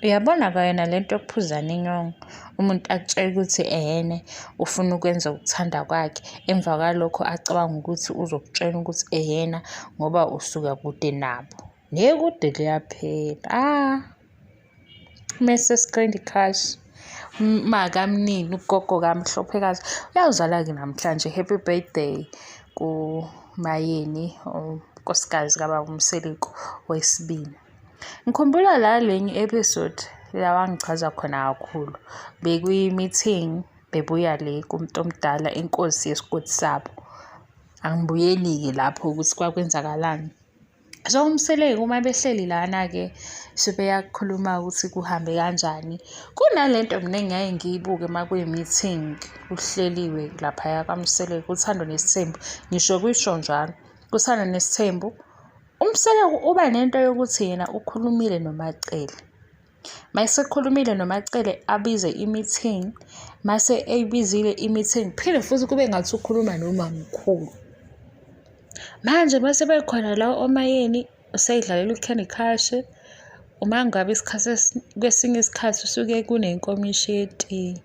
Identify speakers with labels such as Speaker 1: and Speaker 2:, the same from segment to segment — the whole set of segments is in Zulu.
Speaker 1: Uyabona kwayona le nto yokuphuzana inyongo, umuntu akutshele ukuthi ehhene ufuna ukwenza ukuthanda kwakhe, emva kwalokho acabange ukuthi uzokutshela ukuthi ehhena ngoba usuka kude nabo. Nekude liyaphela. Ah, Mrs Candy Crush, makamnini ugogo kaMhlophekazi uyawuzala-ke namhlanje. Happy birthday kuMayeni, unkosikazi kababa uMseleku wesibili. Ngikhumbula la lenye episode la wangichaza khona kakhulu. Bekuyi-meeting bebuya le kumuntu omdala inkosi yesigodi sabo. Angibuyeli-ke lapho ukuthi kwakwenzakalani. So uMseleku uma behleli lana-ke sebeyakhuluma ukuthi kuhambe kanjani. Kunalento mina engiyaye ngiyibuke uma kuyi-meeting kuhleliwe laphaya kwaMseleku, uThando Nesithembu, ngisho kuyisho njalo. Uthando Nesithembu UMseleku uba nento yokuthi yena ukhulumile noMaCele. Mayesekhulumile noMaCele abize i-meeting, mase eyibizile i-meeting phinde futhi kube ngathi ukhuluma nomamkhulu. Manje mase bekhona la oMaYeni useyidlalela u-Candy Crush. Uma ngabe isikhathi kwesinye isikhathi usuke kunenkomishi yetiye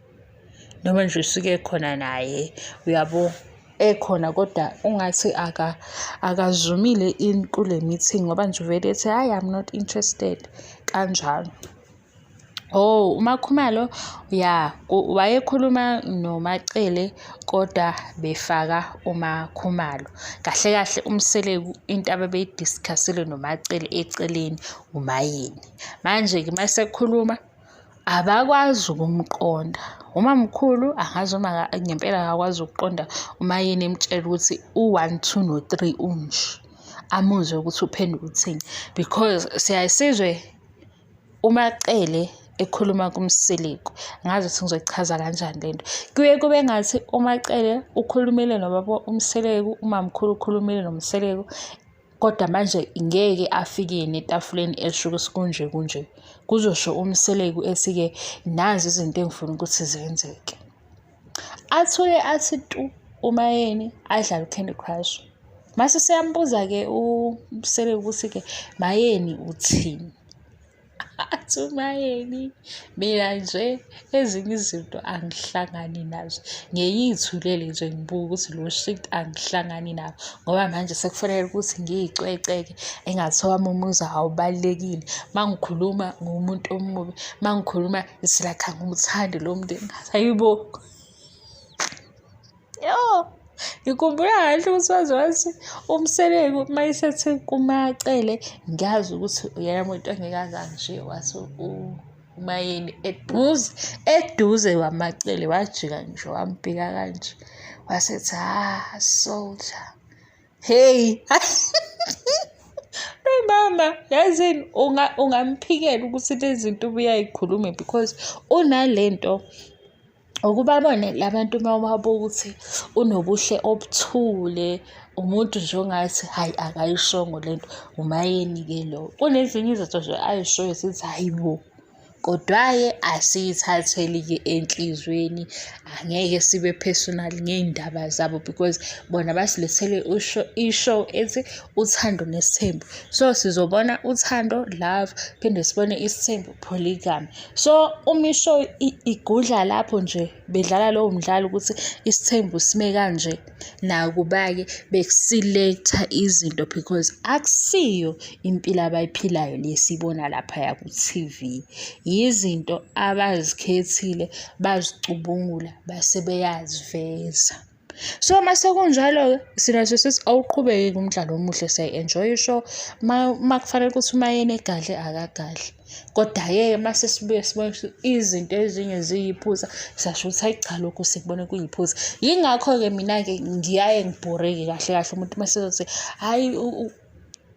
Speaker 1: noma nje usuke ekhona naye uyabo. Ekhona kodwa ungathi akazumile in kule meeting ngoba nje uvele ethi hhayi I'm not interested kanjalo. Oh, uMakhumalo ya wayekhuluma noMaCele kodwa befaka uMakhumalo. Kahle kahle uMseleku into ababeyi-discuss-ile noMaCele eceleni uMaYeni. Manje-ke uma esekhuluma abakwazi ukumqonda. Umamkhulu angazi uma ngempela akakwazi ukuqonda uMaYeni emtshela ukuthi u-one, two, no-three unje. Amuzwe ukuthi uphendula uthini because siyaye sizwe uMaCele ekhuluma kuMseleku. Angazi ukuthi ngizoyichaza kanjani le nto. Kuye kube ngathi uMaCele ukhulumile nobaba uMseleku, umamkhulu ukhulumile noMseleku, kodwa manje ngeke afike yena etafuleni esho ukuthi kunje kunje. Kuzosho uMseleku ethi-ke nazi izinto engifuna ukuthi zenzeke. Athule athi tu uMaYeni adlale u-Candy Crush. Mase seyambuza-ke uMseleku ukuthi-ke MaYeni uthini? Athi uMaYeni mina nje ezinye izinto angihlangani nazo. Ngeke ngiy'thulele nje ngibuke ukuthi lo shit angihlangani nawo ngoba manje sekufanele ukuthi ngiy'cweceke engathi owami umuzi awubalulekile. Uma ngikhuluma ngumuntu omubi, uma ngikhuluma it's like angiwuthandi lo mndeni. Ngathi hhayi bo. Yo, ngikhumbula kahle ukuthi waze wathi uMseleku uma esethi kuMaCele ngiyazi ukuthi uyena muntu ongeke aze angishiye wathi uMayeni eduze eduze kwaMaCele wajika nje wambheka kanje wasethi ha soldier. Hey. Lo mama yazini ungamphikela ukuthi lezi zinto ubuyayikhulume because unalento ukubabone la bantu uma ubabuka ukuthi unobuhle obuthule umuntu nje ongathi hhayi akayishongo le nto uMayeni-ke lo. Kunezinye izinto nje ay'shoyo zithi hhayi bo. Kodwa-ke asiyithatheli-ke enhliziyweni, angeke sibe personal ngey'ndaba zabo because bona basilethele i-show ethi uthando nesithembu. So sizobona uthando, love, phinde sibone isithembu, polygamy. So uma i-show igudla lapho nje bedlala lowo mdlalo ukuthi isithembu sime kanje. Nakuba-ke bekusilektha izinto because akusiyo impilo abayiphilayo le esiyibona laphaya ku-T_V. Yizinto abazikhethile bazicubungula base beyaziveza. So uma sekunjalo-ke sina sithi awuqhubeke-ke umdlalo omuhle siyayi-enjoy-a i-show. Uma kufanele ukuthi uMayeni egadle akagadle. Koda-ke uma sesibuye sibone ukuthi izinto ezinye ziyiphutha, siyasho ukuthi hhayi cha lokhu sikubone kuyiphutha. Yingakho-ke mina-ke ngiyaye ngibhoreke kahle kahle umuntu uma esezothi hhayi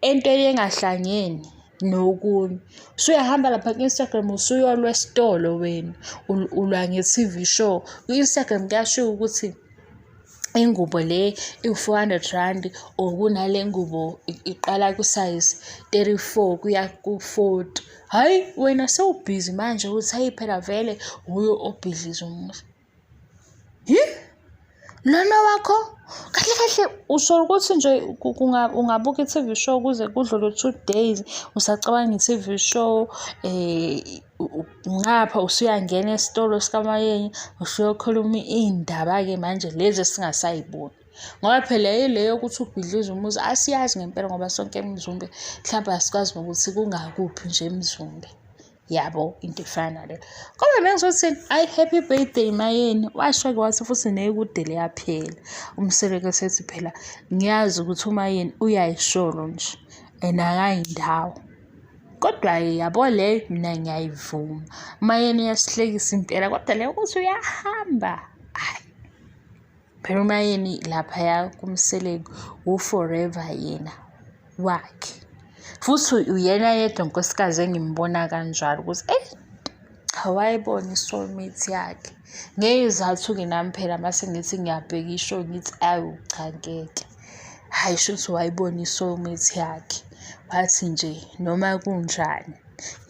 Speaker 1: entweni engahlangene nokunye. Usuyahamba lapha ku-Instagram usuyolwa esitolo wena, ulwa nge-T_V show. Ku-Instagram kuyashiwo ukuthi ingubo le iwu-400 rand or kunale ngubo iqala kusayizi 34 kuya ku-40. Hhayi wena sewubhizi manje uthi hhayi phela vele wuye obhidliza umuzi. Hi? Lona wakho kahle kahle usho ukuthi nje ungabuka i-T_V show kuze kudlule 2 days usacabanga i-T_V show. Ngapha usuyangena esitolo sikaMayeni, usuyokhuluma iy'ndaba-ke manje lezi esingasayiboni. Ngoba phela ile yokuthi ubhidlize umuzi asiyazi ngempela, ngoba sonke eMzumbe mhlawumbe asikwazi nokuthi kungakuphi nje eMzumbe. Yabo, into efana naleyo. Kodwa bengizothini, ayi, happy birthday Mayeni. Washo-ke wathi futhi nekude liyaphela. UMseleku esethi phela ngiyazi ukuthi uMayeni uyayisholo nje and akayindawo. Kodwa-ke yabo leyo mina ngiyayivuma. UMayeni uyasihlekisa impela, kodwa leyo ukuthi uyahamba, hhayi. Phela uMayeni laphaya kuMseleku u-forever yena wakhe. Futhi uyena yedwa unkosikazi engimbona kanjalo ukuthi eyi cha, wayebona i-soulmate yakhe. Ngeyizathu-ke nami phela mase ngithi ngiyabheka i-show ngithi awu cha, ngeke. Hhayi, shuthi wayibona i-soulmate yakhe, wathi nje noma kunjani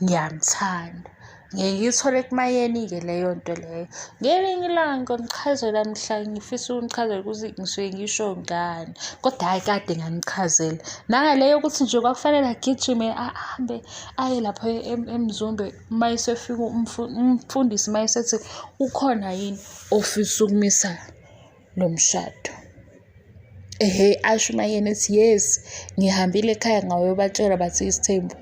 Speaker 1: ngiyamthanda. Ngeke ngiyithole kuMayeni-ke leyo nto leyo. Ngelinye ilanga ngizonichazela mhla ngifisa ukunichazela ukuthi ngisuke ngisho ngani. Kodwa hhayi, kade nganichazela. Nangale yokuthi nje kwakufanele agijime ahambe aye lapha eMzumbe uma esefika umfundisi uma esethi ukhona yini ofisa ukumisa lo mshado. Ehhe, asho uMayeni ethi yes, ngihambile ekhaya ngayobatshela bathi isithembu.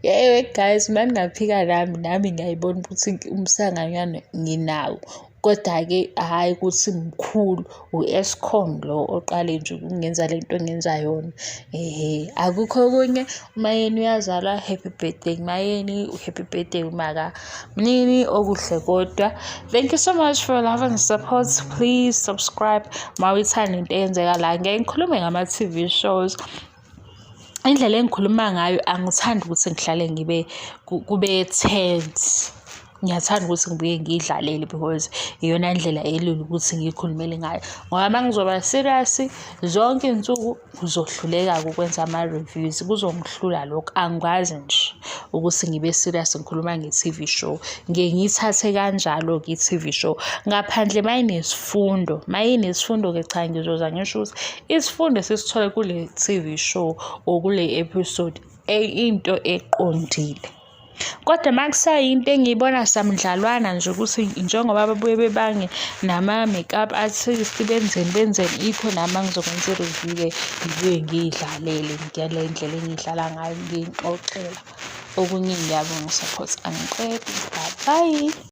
Speaker 1: Yewe guys, uma ningaphika nami, nami ngiyayibona ukuthi umsanganyana nginawo. Koda-ke hhayi ukuthi mkhulu, u-Eskom lo oqale nje ukungenza le nto engenza yona. Ehhe, akukho okunye, uMayeni uyazalwa, happy birthday Mayeni, happy birthday Maka Mnini, okuhle kodwa. Thank you so much for your love and support. Please subscribe uma uyithanda into eyenzeka la. Ngeke ngikhulume ngama-T_V shows. Indlela engikhuluma ngayo angithandi ukuthi ngihlale ngibe kube tense. Ngiyathanda ukuthi ngibuye ngiyidlalele because iyona ndlela elula ukuthi ngiyikhulumele ngayo. Ngoba uma ngizoba serious zonke iy'nsuku ngizohluleka-ke ukwenza ama-reviews, kuzongihlula lokho. Angikwazi nje ukuthi ngibe serious ngikhuluma nge-T_V show. Ngiye ngiyithathe kanjalo-ke i-T_V show. Ngaphandle uma inesifundo, uma inesifundo-ke cha, ngizoza ngisho ukuthi isifundo esisithole kule T_V show or kule episode into eqondile. Kodwa uma kusayinto engiyibona samdlalwana nje ukuthi njengoba babuye bebange nama-makeup artist benzeni benzeni, ikho nami uma ngizokwenza i-review-ke ngibuye ngiyidlalele ngale ndlela engiyidlala ngayo ngiyixoxela. Okunye ngiyabonga support, angiqedi, bye bye.